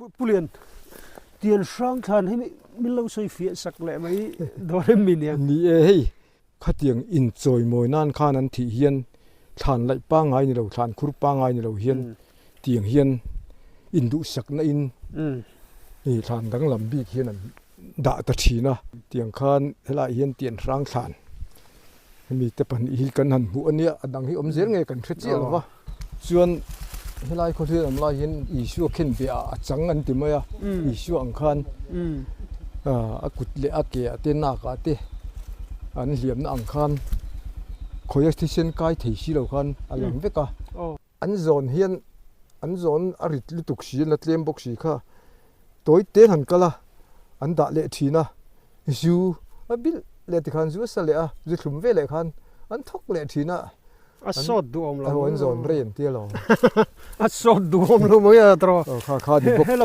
Pulian, tian hrang thlan hi min lo sawi fiah sak leh mai dawn em mi nia? Ni e, hei khatiang inchawimawi nan khan an thih hian thlan laih pangngai ni lo, thlan khur pangngai ni lo hian tiang hian induhsakna in thlan danglam bik hian an dah ta thin a. Tiang khan helaiah hian tian hrang thlan hemi te pahnih hi kan han hmuh a nia, a dang hi awm zel nge kan hre chiah lo va. Chuan helai khawhlian awm lai hian Isua khen ve ah a chang an ti mai a, Isua ang khan a kut leh a ke ah te nak ah te an hliamna ang khan khawia thisen kai thei si lo khan a lang vek a. An zawn hian an zawn a rit lutuk si a la tlem bawk si kha tawi te han kal a, an dah leh thin a, zu a bilh leh tikhan zu a sa leh a, zu thlum ve leh khan an thawk leh thin a. A sawt duhawm lo. An zawn rei an ti alawm. A sawt duhawm lo mai a tawh. Kha kha ni bawk.